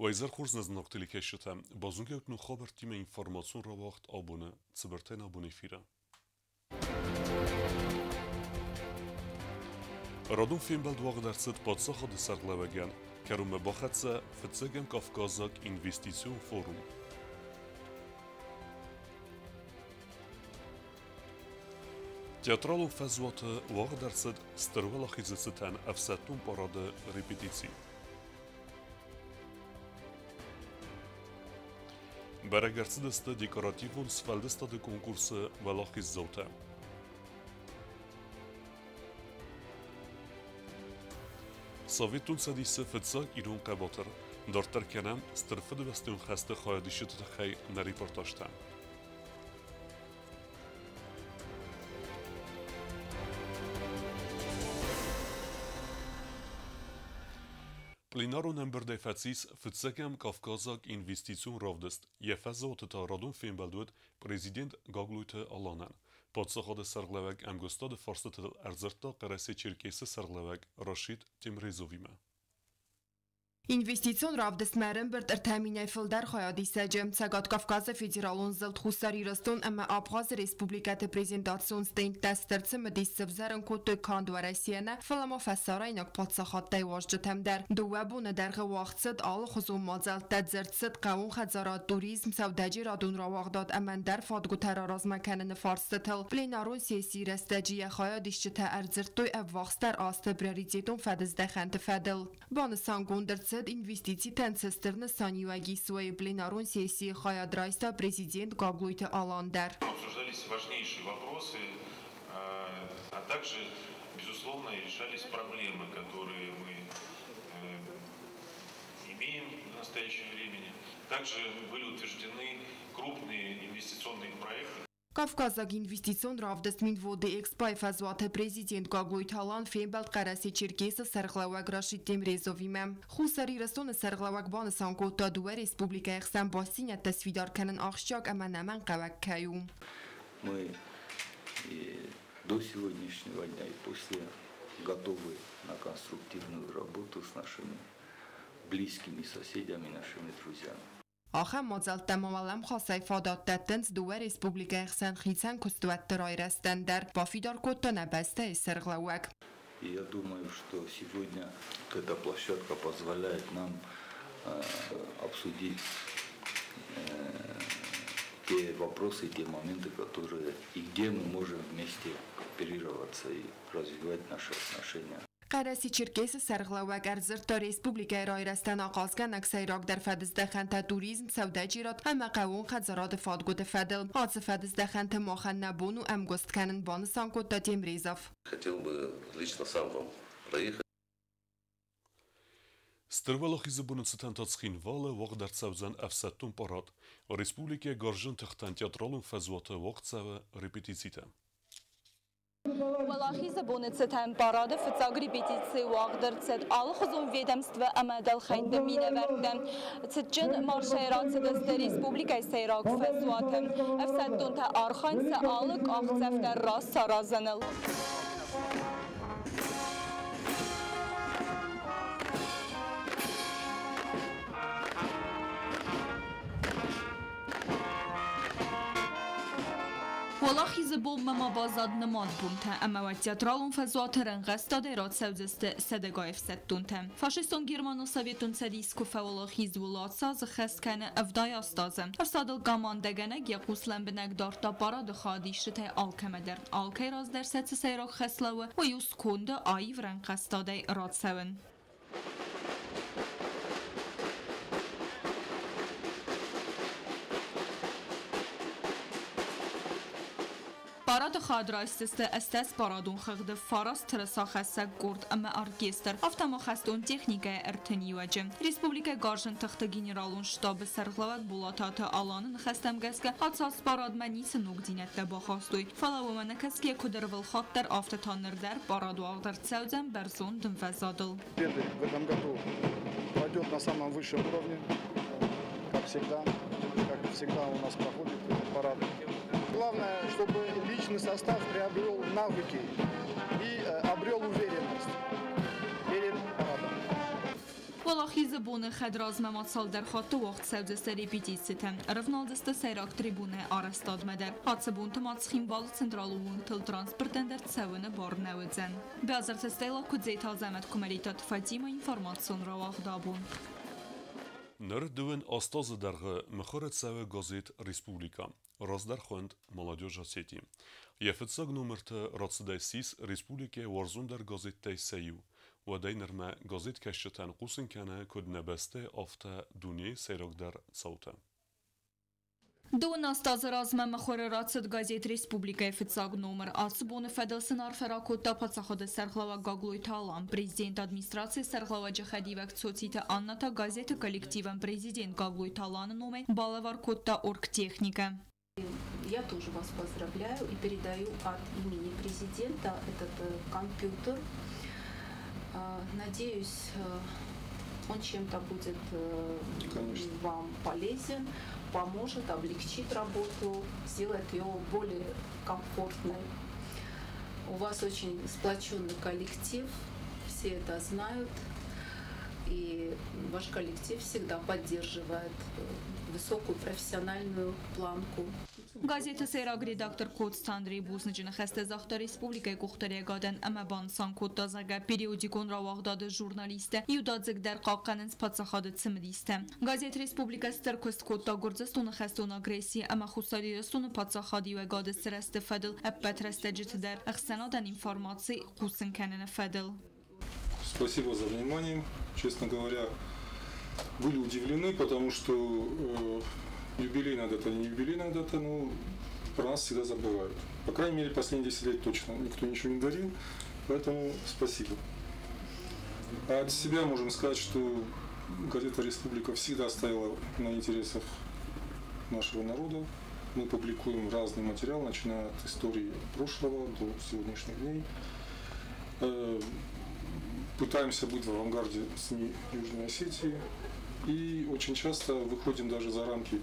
Уӕ изӕр хорз, нӕ зынаргъ телекӕсджытӕ. Базонгӕ ут ног хабӕрттимӕ информацион рауагъд абоны Цыбыртӕй нӕ абоны эфиры. Радон фембӕлд уагъд ӕрцыд паддзахады сӕргълӕууӕгӕн. Кӕронмӕ бахӕццӕ фыццӕгӕм Кавказаг инвестицион форум. Театралон фӕзуаты уагъд ӕрцыд Стыр Уӕлахизы цытӕн ӕфсӕддон парады репетици. Бӕрӕг ӕрцыдысты декоративон сфӕлдыстады конкурсы уӕлахиздзаутӕ. Советон Цӕдисы фыццаг ирон хъӕбатыр. Дарддӕр кӕнӕм Стыр Фыдыбӕстӕйон хӕсты хайадисджыты тыххӕй нӕ репортажтӕ. Пленарон ӕмбырдӕй фӕцис фыццӕгӕм Кавказаг инвестицион равдыст. Йӕ фӕзуаты та радон фембӕлд уыд президент Гаглойты Аланӕн. Паддзахады сӕргълӕууӕг ӕмгуыстады фарстытыл ӕрдзырдта Хъӕрӕсе-Черкесы сӕргълӕууӕг Рашид Темрезовимӕ. Инвестицион равдыстмӕ ӕрӕмбырд 3000-ӕй фылдӕр хайадисӕджы. Цӕгат Кавказы федералон зылд, Хуссар Ирыстон ӕмӕ Абхазы республикӕты презентацион стендтӕ стыр цымыдис сӕвзӕрын кодтой канд Уӕрӕсейӕ нӕ, фӕлӕ ма фӕсарӕйнаг паддзахадтӕй уазджытӕм дӕр. 2 боны дӕргъы уагъд цыд алыхуызон мадзӕлттӕ, дзырд цыд хъӕууон хӕдзарад, туризм, сӕудӕджерадон рауагъдад ӕмӕ ӕндӕр фадгуытӕ раразмӕ кӕныны фарстытыл. Пленарон сессийы рӕстӕджы йӕ хайадисджытӕ ӕрдзырдтой ӕввахсдӕр азты приоритетон фӕдыздӕхӕнты фӕдыл. Банысангонд ӕрцыд инвестицитӕн цы стыр нысаниуӕг ис, уый. Пленарон сессийы хайад райста президент Гаглойты Алан дӕр. Обсуждались важнейшие вопросы, а также, безусловно, решались проблемы, которые мы имеем в настоящем времени. Также были утверждены крупные инвестиционные проекты. Кавказаг инвестицион равдыст Минводы Экспойы фӕзуаты президент Гаглойты Алан фембӕлд Хъӕрӕсе-Черкесы сӕргълӕууӕг Рашид Темрезовимӕ. Хуссар Ирыстоны сӕргълӕууӕг банысан кодта, дыууӕ республикӕйы хсӕн бастдзинӕдтӕ сфидар кӕнын ахсджиаг ӕмӕ ӕнӕмӕнгхъӕуӕг кӕй у. Мы и до сегодняшнего дня, и после готовы на конструктивную работу с нашими близкими соседями, нашими друзьями. Ахӕм мадзӕлттӕ ма уӕлӕмхасӕй фадат дӕттынц дыууӕ республикӕйы хсӕн хицӕн куыстуӕтты райрӕзтӕн дӕр, бафидар кодта нӕ бӕстӕйы сӕргълӕууӕг. И я думаю, что сегодня эта площадка позволяет нам обсудить те вопросы, те моменты, которые и где мы можем вместе кооперироваться и развивать наши отношения. Хъӕрӕсе-Черкесы сӕргълӕууӕг ӕрдзырдта республикӕйы райрӕзтӕн ахъазгӕнӕг сӕйрагдӕр фӕдыздӕхӕнтӕ туризм, сӕудӕджерад ӕмӕ хъӕууон хӕдзарады фадгуыты фӕдыл. Ацы фӕдыздӕхӕнты махӕн нӕ бон у ӕмгуыст кӕнын, банысан кодта Темрезов. Хотел бы лично сам вам проехать. Стыр Уӕлахизы боны цытӕн та Цхинвалы уагъд ӕрцӕудзӕн ӕфсӕддон парад. Республикӕйы Гарзджын тыхтӕн театралон фӕзуаты уагъд цӕуы репетицитӕ. Уӕлахизы боны цытӕн парады фыццаг репетици уагъд ӕрцыд алыхуызон ведомство ӕмӕ дӕлхӕйтты минӕвӕрттӕ. Цытджын маршӕй рацыдысты республикӕйы сӕйраг фӕзуаты. Ӕфсӕддонтӕ архайынц сӕ алы къахдзӕф дӕр раст саразыныл. Уӕлахизы бонмӕ ма баззад нымад бонтӕ ӕмӕ уӕд театралон фӕзуаты рӕнгъӕстадӕй рацӕудзысты сӕдӕгай ӕфсӕддонтӕ. Фашистон Германы Советон Цӕдис куы фӕуӕлахиз, уыл ацы азы хӕст кӕны 78 азы. Ӕфсадыл командӕгӕнӕг йӕ хъус лӕмбынӕг дардта парады хайадисджытӕй алкӕмӕ дӕр. Алкӕй раз дӕр сӕ цы сӕйраг хӕс лӕууы, уый у сконды аив рӕнхъӕстадӕй рацӕуын. Парады хайад райсдзысты 18 парадон хыгъды, 9 тырысахӕссӕг къорд ӕмӕ оркестр, афтӕ ма хӕстон техникӕйы 31-ы. Республикӕйы Гарзджын тыхты генералон штабы сӕргълӕууӕг Болататы Аланы ныхӕстӕм гӕсгӕ ацы аз парадмӕ ницы ногдзинӕдтӕ бахастой, фӕлӕ уымӕ нӕкӕсгӕйӕ куыд ӕрвылхатт дӕр, афтӕ та ныр дӕр парад уагъд ӕрцӕудзӕн бӕрзонд ӕмвӕзадыл. Победы в этом году пройдет на самом высшем уровне, как всегда у нас проходит этот парад. Главное, чтобы личный состав приобрел навыки и обрел уверенность перед парадом. Уӕлахизы боны хӕдразмӕ ма цалдӕр хатты уагъд цӕудзысты репетицитӕ. Ӕрӕвналдзысты сӕйраг трибунӕйы арӕзтадмӕ дӕр. Ацы бонты ма Цхинвалы централон уынгтыл транспортӕн дӕр цӕуыны бар нӕ уыдзӕн. Бязырты Стелла, Куыдзеты Азӕмӕт, Куымӕридтаты Фатимӕ, информацион рауагъд абон. Ныр 62 азы дӕргъы мыхуыры цӕуы газет «Республика», раздӕр хуынд «Молодежь Осетии». Йӕ фыццаг номырты рацыдӕй ссис республикӕйы уарзондӕр газеттӕй сӕ иу. Уӕдӕй нырмӕ газеткӕсджытӕн хъусын кӕны куыд нӕ бӕстӕйы, афтӕ дунейы сӕйрагдӕр цаутӕ. 28 азы размӕ мыхуыры рацыд газет «Республикӕйы» фыццаг номыр. Ацы боны фӕдыл сын арфӕ ракодта паддзахады сӕргълӕууӕг Гаглойты Алан. Президенты администрацийы сӕргълӕууӕджы хӕдивӕг Цоциты Анна та газеты коллективӕн президент Гаглойты Аланы номӕй балӕвар кодта оргтехникӕ. Я тоже вас поздравляю и передаю от имени президента этот компьютер. Надеюсь, он чем-то будет вам полезен, поможет, облегчит работу, сделает ее более комфортной. У вас очень сплоченный коллектив, все это знают, и ваш коллектив всегда поддерживает высокую профессиональную планку. Газеты сӕйраг редактор Коцты Андрей бузныджы ныхӕстӕ загъта республикӕйы къухдариӕгадӕн ӕмӕ банысан кодта, зӕгъгӕ, периодикон рауагъдады журналисттӕ иудадзыгдӕр хъахъхъӕнынц паддзахады цымыдистӕ. Газет «Республикӕ» стыр куыст кодта Гуырдзыстоны хӕстон агресси ӕмӕ Хуссар Ирыстоны паддзахадиуӕгады сырӕзты фӕдыл ӕппӕт рӕстӕджыты дӕр ӕхсӕнадӕн информаци хъусын кӕныны фӕдыл. Спасибо за внимание. Честно говоря, были удивлены, потому что юбилейная дата, не юбилейная дата, но про нас всегда забывают. По крайней мере, последние 10 лет точно никто ничего не дарил, поэтому спасибо. А от себя можем сказать, что газета «Республика» всегда стояла на интересах нашего народа. Мы публикуем разный материал, начиная от истории прошлого до сегодняшних дней. Пытаемся быть в авангарде СМИ Южной Осетии. И очень часто выходим даже за рамки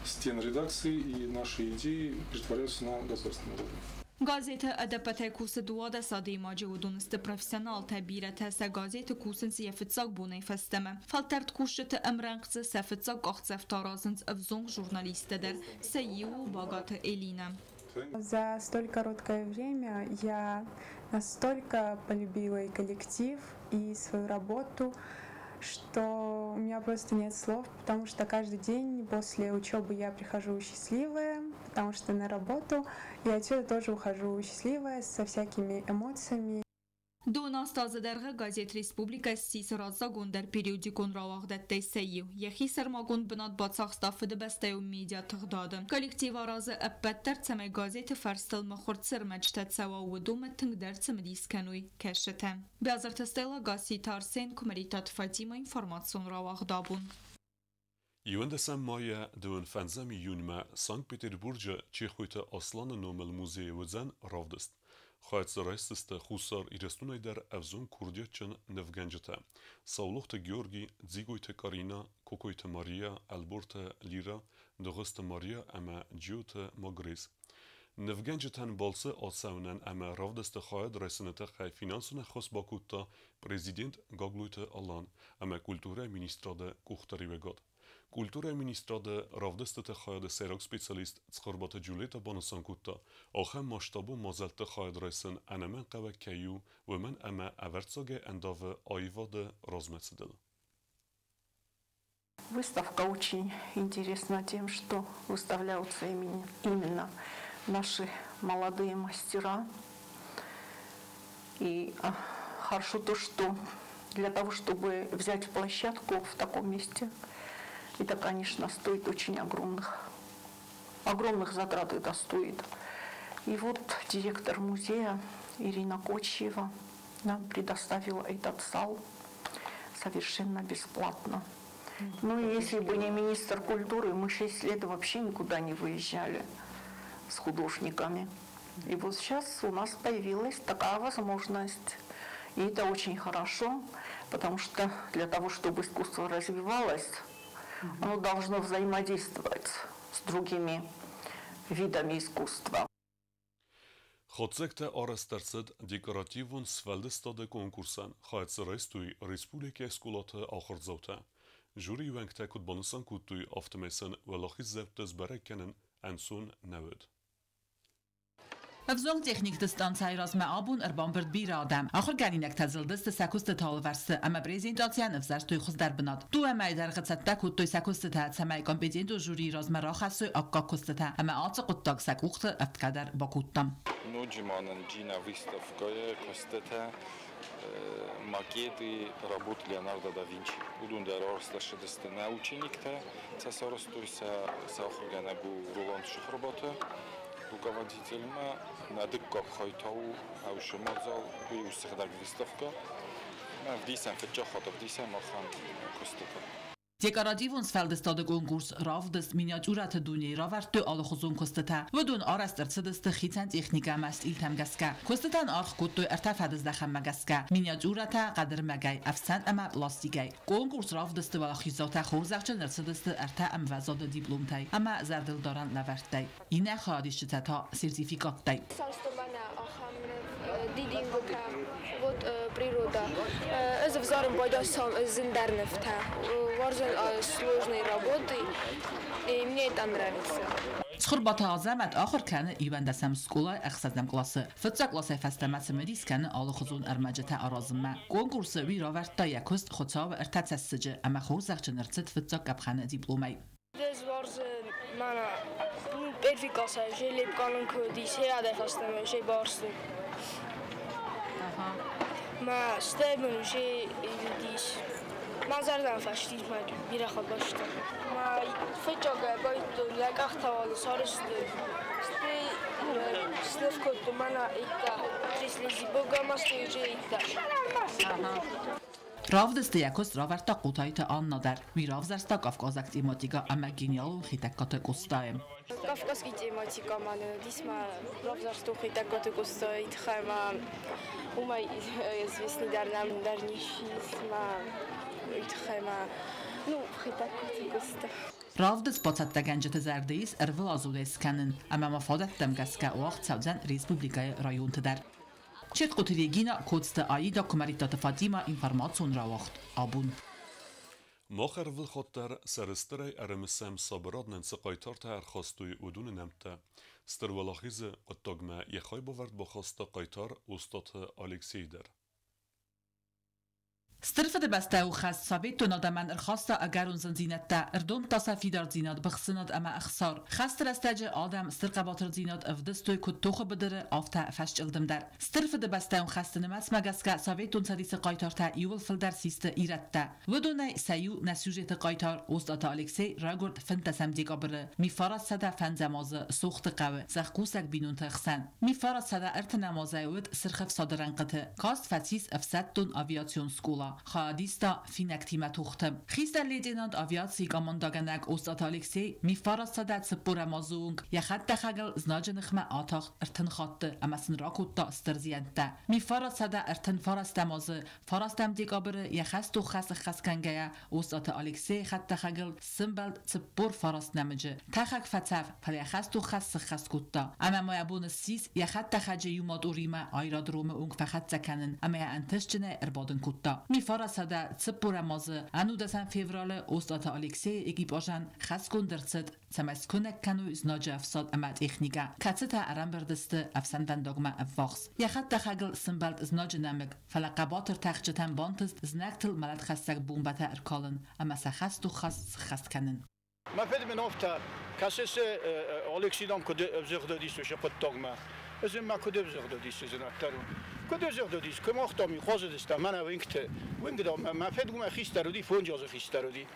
стен редакции, и наши идеи претворяются на государственном уровне. Газеты ӕдӕппӕтӕй кусы 12 адӕймаджы, уыдон сты профессионалтӕ, бирӕтӕ сӕ газеты кусынц йӕ фыццаг бонӕй фӕстӕмӕ. Фӕлтӕрд кусджыты ӕмрӕнхъ дзы сӕ фыццаг къахдзӕфтӕ аразынц ӕвзонг журналисттӕ дӕр. Сӕ иу у Багаты Элинӕ. За столь короткое время я настолько полюбила и коллектив, и свою работу, что у меня просто нет слов, потому что каждый день после учебы я прихожу счастливая, потому что на работу, и отсюда тоже ухожу счастливая, со всякими эмоциями. 28 азы дӕргъы газет «Республикӕ» ссис раззагондӕр периодикон рауагъдӕттӕй сӕ иу. Йӕхи сӕрмагонд бынат бацахста фыдыбӕстӕйон медиатыгъдады. Коллектив аразы ӕппӕт дӕр, цӕмӕй газеты фӕрстыл мыхуыр цы ӕрмӕджытӕ цӕуа, уыдонмӕ тынгдӕр цымыдис кӕной кӕсджытӕ. Бязырты Стелла, Гасситы Арсен, Куымӕридтаты Фатимӕ, информацион рауагъд абон. 11 майӕ 25 июньмӕ Санкт-Петербурджы Чехойты Асланы номыл музейы уыдзӕн равдыст. Хайад дзы райсдзысты Хуссар Ирыстонӕй дӕр ӕвзонг курдиатджын нывгӕнджытӕ: Саулохты Георги, Дзигойты Карина, Кокойты Мария, Ӕлборты Лира, Дыгъуызты Мария ӕмӕ Джиоты Магрез. Нывгӕнджытӕн балцы ацӕуынӕн ӕмӕ равдысты хайад райсыны тыххӕй финансон ӕххуыс бакодта президент Гаглойты Алан ӕмӕ культурӕйы министрады къухдариуӕгад. Культурӕйы министрады равдыстыты хайады сӕйраг специалист Цхуырбаты Джульетта банысан кодта, ахӕм масштабон мадзӕлтты хайад райсын ӕнӕмӕнгхъӕуӕг кӕй у, уымӕн ӕмӕ ӕвӕрццагӕй ӕндавы аивады размӕцыдыл. Выставка очень интересна тем, что выставляются именно наши молодые мастера. И хорошо то, что для того, чтобы взять площадку в таком месте, это, конечно, стоит очень огромных затрат это стоит. И вот директор музея Ирина Кочиева нам предоставила этот зал совершенно бесплатно. Ну и если бы не министр культуры, мы 6 лет вообще никуда не выезжали с художниками. И вот сейчас у нас появилась такая возможность. И это очень хорошо, потому что для того, чтобы искусство развивалось, оно должно взаимодействовать с другими видами искусства. Хатдзӕгтӕ арӕзт ӕрцыд декоративон сфӕлдыстады конкурсӕн, хайад дзы райстой республикӕйы скъолаты ахуырдзаутӕ. Жюрийы уӕнгтӕ куыд банысан кодтой, афтӕмӕй сын уӕлахиздзӕутты сбӕрӕг кӕнын ӕнцон нӕ уыд. Ӕвзонг техникты станцӕйы размӕ абон ӕрбамбырд бирӕ адӕм. Ахуыргӕнинӕгтӕ зылдысты сӕ куыстыты алывӕрсты ӕмӕ презентацийӕн ӕвзӕрстой хуыздӕр бынат. Дыууӕ мӕйы дӕргъы цӕттӕ кодтой сӕ куыстытӕ, цӕмӕй компетентон жюрийы размӕ рахӕссой аккаг куыстытӕ ӕмӕ ацы хъуыддаг сӕ къухты ӕфтгӕ дӕр бакодта. Ноджы ма нын Джина выставкӕйы куыстытӕ, макеты работ Леонардо да Винчи. Уыдон дӕр арӕзт ӕрцыдысты нӕ учениктӕ, сӕ сарӕзтой сӕ ахуыргӕнӕг у Роланд Шихрбаты. Руководительмӕ нӕ дыккаг хай та у ӕвсы мадзал, уый у сыгъдӕг выставкӕ. Ӕвдисӕн, фыццаг хатт ӕвдисӕн махӕн куыстытӕ. Декоративон сфӕлдыстады конкурс равдыст миниатюрӕты дунейы равӕрдтой алыхуызон куыстытӕ. Уыдон арӕзт ӕрцыдысты хицӕн техникӕ ӕмӕ стъилтӕм гӕсгӕ. Куыстытӕн аргъ кодтой ӕртӕ фӕдыздӕхӕнмӕ гӕсгӕ: миниатюрӕтӕ хъӕдырмӕгӕй, ӕфсӕн ӕмӕ пластикӕй. Конкурс равдысты уӕлахиздзаутӕ хорзӕхджын ӕрцыдысты ӕртӕ ӕмвӕзады дипломтӕй ӕмӕ зӕрдылдарӕн лӕвӕрттӕй. Иннӕ хайадисджытӕ та сертификаттӕй. Дидингутӕ, вот природа. Ӕз ӕвзарын байдастам зындӕр нывтӕ. Уарзын сложные работы, и мне это нравится. Цхуырбаты Азӕмӕт ахуыр кӕны иуӕндӕсӕм скъолайы ӕхсӕзӕм къласы. Фыццаг къласӕй фӕстӕмӕ цымыдис кӕны алыхуызон ӕрмӕджытӕ аразынмӕ. Конкурсы уый равӕрдта йӕ куыст Хуыцауы ӕртӕ цӕссыджы ӕмӕ хорзӕхджын ӕрцыд фыццаг къӕпхӕны дипломӕй. Ӕз уарзын мӕнӕ первый классӕй желебкъанын куы уыдис, уӕдӕй фӕстӕмӕ уже барстон. Мӕ стӕй мын уже уыдис. Мӕ зӕрдӕмӕ фӕстис мӕ бирӕ хабӕрттӕ. Мӕ фыццагӕй байдыдтон йӕ къӕхтӕ уал сарӕзтой. Стӕй сныв кодтон мӕнӕ иттӕ. Три бога ма стӕй уже иттӕ. Равдысты йӕ куыст равӕрдта Хъотайты Анна дӕр. Уый равзӕрста кавказаг тематикӕ ӕмӕ гениалон Хетӕгкаты Къостайы. Кавказский тематикӕ ма нын уыдис ма равзӕрстон Хетӕгкаты Къостайы тыххӕй ма уымӕй известный дӕр нӕм дӕр ничи ис ма уый тыххӕй ма ну Хетӕгкаты Къоста. Равдыст бацӕттӕгӕнджыты зӕрды ис ӕрвылазонӕй скӕнын ӕмӕ ма фадӕттӕм гӕсгӕ уагъд цӕудзӕн республикӕйы районты дӕр. Четкъуты Регина, Коцты Аида, Куымӕридтаты Фатимӕ, информацион рауагъд Абон. Мах ӕрвылхатт дӕр сӕрыстырӕй ӕрымысӕм сабырад нын цы хъайтартӕ ӕрхастой, уыдоны нӕмттӕ. Стыр Уӕлахизы хъуыддагмӕ йӕ хайбавӕрд бахаста хъайтар Остъаты Алексей дӕр. Стыр Фыдыбӕстӕйы хӕст советон адӕмӕн ӕрхаста ӕгӕрон зындзинӕдтӕ, ӕрдомдта сӕ фидардзинад, быхсынад ӕмӕ ӕхсар. Хӕсты рӕстӕджы адӕм стыр хъӕбатырдзинад ӕвдыстой куыд тохы быдыры, афтӕ фӕсчъылдым дӕр. Стыр Фыдыбӕстӕйон хӕсты нымӕцмӕ гӕсгӕ Советон Цӕдисы хъайтартӕ иууыл фылдӕр систы ирӕттӕ. Уыдонӕй сӕ иу нӕ сюжеты хъайтар Остъаты Алексей райгуырд фынддӕсӕм декабры 1905 азы Сохты хъӕуы зӕхкусӕг бинонты хсӕн. 1930 азӕй уыд Сырх ӕфсады рӕнхъыты. Каст фӕцис ӕфсӕддон авиацион скъола. Хайадиста финӕгтимӕ тохты. Хистӕр лейтенант авиацийы командӕгӕнӕг Остъаты Алексей 1940 азы онг йӕ хӕдтӕхӕгыл знаджы ныхмӕ атахт 30 хатты ӕмӕ сын ракодта стыр зиӕнттӕ. 1939 азы фарастӕм декабры йӕ хӕстон хӕс ӕххӕст кӕнгӕйӕ Остъаты Алексей хӕдтӕхӕгыл сымбӕлд 49 нӕмыджы. Тӕхӕг фӕцӕф, фӕлӕ йӕ хӕстон хӕс сыххӕст кодта. Ӕмӕ ма йӕ бон ссис йӕ хӕдтӕхӕджы иу моторимӕ аэродромы онг фӕхӕццӕ кӕнын ӕмӕ йӕ ӕнтыстджынӕй ӕрбадын кодта. 1940 азы ӕнудӕсӕм февралы Остъаты Алексейы экипажӕн хӕсгонд ӕрцыд, цӕмӕй скуынӕг кӕной знаджы ӕфсад ӕмӕ техникӕ, кӕцытӕ ӕрӕмбырд сты ӕфсӕнвӕндагмӕ ӕввахс. Йӕ хӕдтӕхӕгыл сымбӕлд знаджы нӕмыг, фӕлӕ хъӕбатыр тӕхджытӕн бантыст знӕгтыл мӕлӕтхӕссӕг бомбӕтӕ ӕркалын ӕмӕ сӕ хӕстуххӕс сыххӕст кӕнын. Мӕ фыд мын афтӕ, кӕсыс, Алексей дам куыд ӕвзыгъд уыдис уыцы хъуыддагмӕ. Ӕз ын мӕ куыд ӕвзыгъд уыдис, зынаддӕр у. Куыд ӕвзыгъд уыдис, куы махтам, хъазыдыстӕм мӕнӕ уынгты. Уынг, дам, мӕ фыд уымӕ хистӕр уыди, фондз азы хистӕр уыди.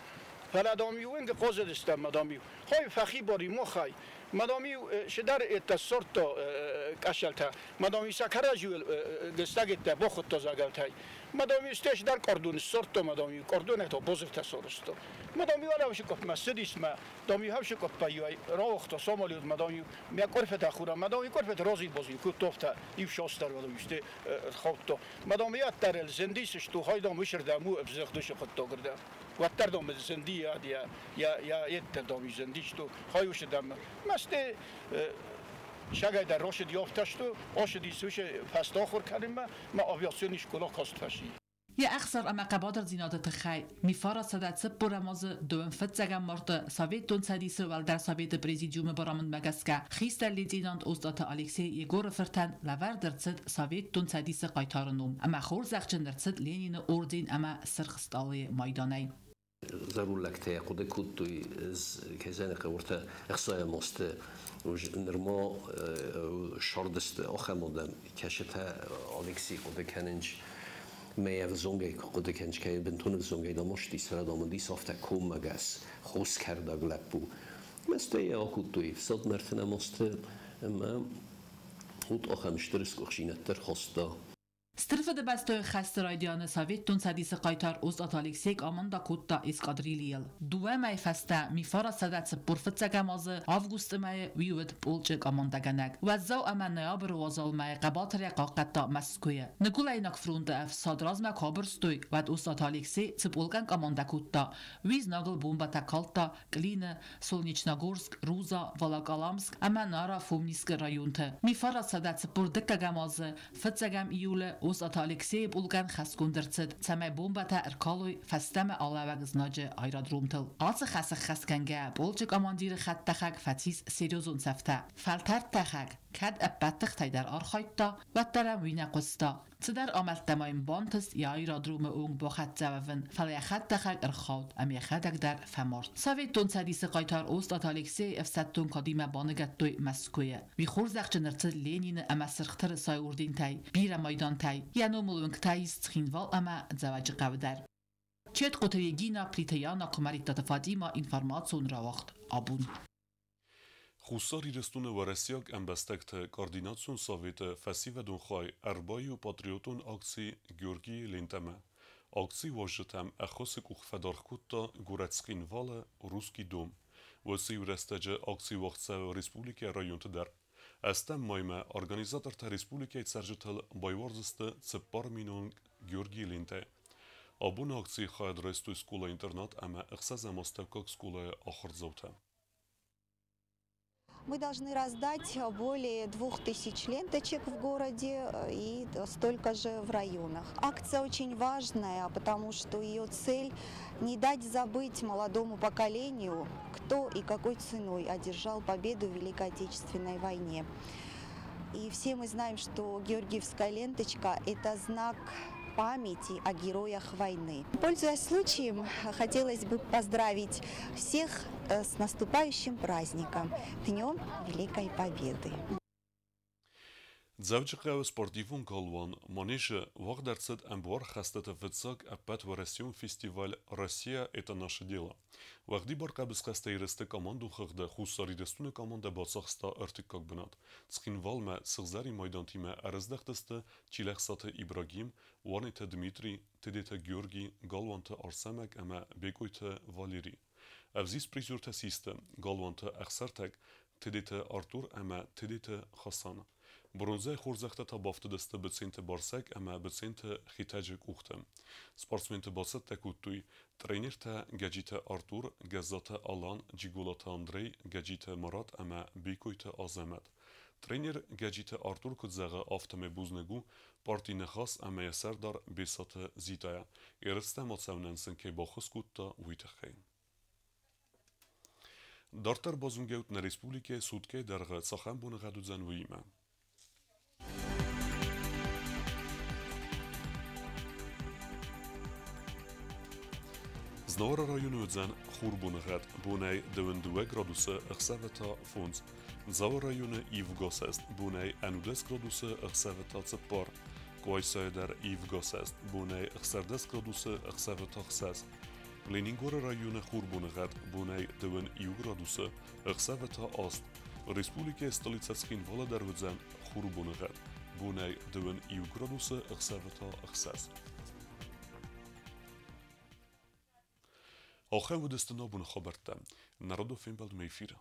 Фӕлӕ, дам-иу уынгы хъазыдыстӕм, ма, дам-иу, хай фӕхибар и махӕй. Ма, дам-иу сыдӕр еттӕ ссардта къӕсӕлтӕ. Ма, дам-иу сӕ кӕрӕдзиуыл лыстӕгеттӕ бахуыдта зӕгӕлтӕй. Ма, дам-иу стӕй сыдӕр къордон ссардта, ма, дам-иу къордонӕй та базыртӕ сарӕзта. Ма, дам-иу алӕвсы къопмӕ ссыдис, ма, дам-иу хӕвсы къоппӕй рауагъта самолет, ма, дам-иу мӕ къорфетӕ хура, ма, дам-иу къорфетӕ разил-базил кодта, афтӕ иу састӕр, ма, дам-иу стӕй ӕрхаудта. Ма, дам, ӕддӕрыл зындис, что хай, дам, уыщырдӕм у ӕвзыгъд уыцы хъуыддагырдӕм. Уӕддӕр, дам, зынди йӕ йеддӕр, дам, зынди, что хай уыщырдӕм. Ма стӕй Шагайда рошид ёфташту, ошиди суше фастохур кардима, ма авиационный школа кастфаши. Йӕ ӕхсар ӕмӕ хъӕбатырдзинады тыххӕй 1940 азы 25 марты Советон Цӕдисы Уӕлдӕр Советы Президиумы барамындмӕ гӕсгӕ хистӕр лейтенант Остъаты Алексей Егоры фыртӕн лӕвӕрд ӕрцыд Советон Цӕдисы хъайтары ном ӕмӕ хорзӕхджын ӕрцыд Ленины орден ӕмӕ Сырх Стъалыйы майданӕй. Зӕронд лӕгтӕ хъуыды кодтой, кӕй зӕгъын хъӕуы, ӕртӕ ӕхсайӕм азты нырма сардысты ахӕм адӕм, кӕцытӕ Алексей хъуыды кӕнынц, мӕ ӕвзонгӕй хъуыды кӕнынц, кӕй бынтон ӕвзонгӕй дам астис, фӕлӕ дам уыдис афтӕ коммӕгӕс, хоскӕрдӕг лӕппу. Ӕмӕ стӕй йӕ акодтой ӕфсадмӕ ӕртынӕм азты ӕмӕ уыд ахӕм стыр сгуыхтдзинӕдтӕ ӕрхаста. Стыр Фыдыбӕстӕйы хӕсты райдианы Советон Цӕдисы хъайтар Остъаты Алексей къаманда кодта эскадрилийыл. Дыууӕ мӕйы фӕстӕ, 1945 азы августы мӕйы уый уыд полчъы къамандӕгӕнӕг. Уӕззау ӕмӕ ноябры уазал мӕйы хъӕбатырӕй хъахъхъӕдта Мӕскуыйы. Ныгуылӕйнаг фронты ӕфсад размӕ куы абырстой, уӕд Остъаты Алексей цы полкъӕн къамандӕ кодта, уый знагыл бомбӕтӕ калдта Клины, Солнечногорск, Руза, Волоколамск ӕмӕ Нара-Фомнискы районты. 1942 азы фыццӕгӕм июлы Остъаты Алексейы полкъӕн хӕсгонд ӕрцыд, цӕмӕй бомбӕтӕ ӕркалой фӕстӕмӕ алӕуӕг знаджы аэродромтыл. Ацы хӕс ӕххӕстгӕнгӕ полчъы командиры хӕдтӕхӕг фӕцис серьезон цӕфтӕ. Фӕлтӕрд тӕхӕг, кӕд ӕппӕт тыхтӕй дӕр архайдта, уӕддӕр ӕм уый нӕ хъуыста. Цыдӕр амӕлттӕ ма йын бантыст йӕ аэродромы онг бахӕццӕ уӕвын, фӕлӕ йӕ хӕдтӕхӕг ӕрхауд ӕмӕ йӕхӕдӕг дӕр фӕмард. Советон Цӕдисы хъайтар Остъаты Алексейы ӕфсӕддон кадимӕ баныгӕдтой Мӕскуыйы. Уый хорзӕхджын ӕрцыд Ленины ӕмӕ Сырх Тырысайы ордентӕй, бирӕ майдантӕй. Йӕ номыл уынгтӕ ис Цхинвал ӕмӕ Дзӕуӕджыхъӕуы дӕр. Четкъоты Регина, Плиты Яна, Куымӕридтаты Фатимӕ, информацион рауагъд Абон. Хуссар Ирыстоны уӕрӕсейаг ӕмбӕстӕгты координацион советы фӕсивӕдон хай ӕрбаиу патриотон акци «Георгийы лентӕ-мӕ». Акцийы уазджытӕм ӕххуысы къух фӕдаргъ кодта горӕт Цхинвалы «Русский дом». Уыцы иу рӕстӕджы акци уагъд цӕуы республикӕйы районты дӕр. Ӕстӕм маймӕ организатортӕ республикӕйы цӕрджытыл байуардзысты 4 000 Георгийы лентӕйы. Абоны акцийы хайад райстой скъола-интернат ӕмӕ ӕхсӕзӕм астӕуккаг скъолайы ахуырдзаутӕ. Мы должны раздать более 2000 ленточек в городе и столько же в районах. Акция очень важная, потому что ее цель не дать забыть молодому поколению, кто и какой ценой одержал победу в Великой Отечественной войне. И все мы знаем, что Георгиевская ленточка – это знак памяти о героях войны. Пользуясь случаем, хотелось бы поздравить всех с наступающим праздником, Днем Великой Победы. Дзӕуджыхъӕуы спортивон галуан Манеж-ы уагъд ӕрцыд ӕмбуар хӕстыты фыццаг ӕппӕтуӕрӕсеон фестиваль «Россия – это наше дело». Уӕгъдибар хъӕбысхӕстӕй ерысты командон хыгъды Хуссар Ирыстоны командӕ бацахста ӕртыккаг бынат. Цхинвалмӕ сыгъзӕрин майдантимӕ ӕрыздӕхтысты Чилӕхсаты Ибрагим, Уанеты Дмитрий, Тедеты Георгий, Галуанты Арсӕмӕг ӕмӕ Бекъойты Валерий. Ӕвзист призертӕ систы Галуанты Ӕхсӕртӕг, Тедеты Артур ӕмӕ Тедеты Хасан. Бронзӕйы хорзӕхтӕ та бафтыдысты Быценты Барсӕг ӕмӕ Быценты Хетӕджы къухты. Спортсменты бацӕттӕ кодтой тренертӕ Гӕджиты Артур, Гӕззаты Алан, Джиголаты Андрей, Гӕджиты Марат ӕмӕ Бекъойты Азӕмӕт. Тренер Гӕджиты Артур куыд зӕгъы, афтӕмӕй бузныг у парти Ныхас ӕмӕ йӕ сӕрдар Бесаты Зитӕйӕ, ерыстӕм ацӕуынӕн сын кӕй баххуыс кодта, уый тыххӕй. Дарддӕр базонгӕут нӕ республикӕйы суткӕйы дӕргъы цахӕм боныгъӕд уыдзӕн, уыимӕ. Знауыры районы уыдзӕн хурбоныгъӕд, бонӕй 22 градусы, ӕхсӕвы та 5. Дзауы районы ивгӕ сӕст, бонӕй 11 градусы, ӕхсӕвы та 4. Къуайсайы дӕр ивгӕ сӕст, бонӕй 16 градусы, ӕхсӕвы та 6. Ленингоры районы хурбоныгъӕд, бонӕй 21 градусы, ӕхсӕвы та 8. Республикӕйы столицӕ Цхинвалы дӕр уыдзӕн хурбоныгъӕд, бонӕй 21 градусы, ӕхсӕвы та 6. Ахӕм уыдысты нӕ абоны хабӕрттӕ. Народон фембӕлдмӕ эфиры.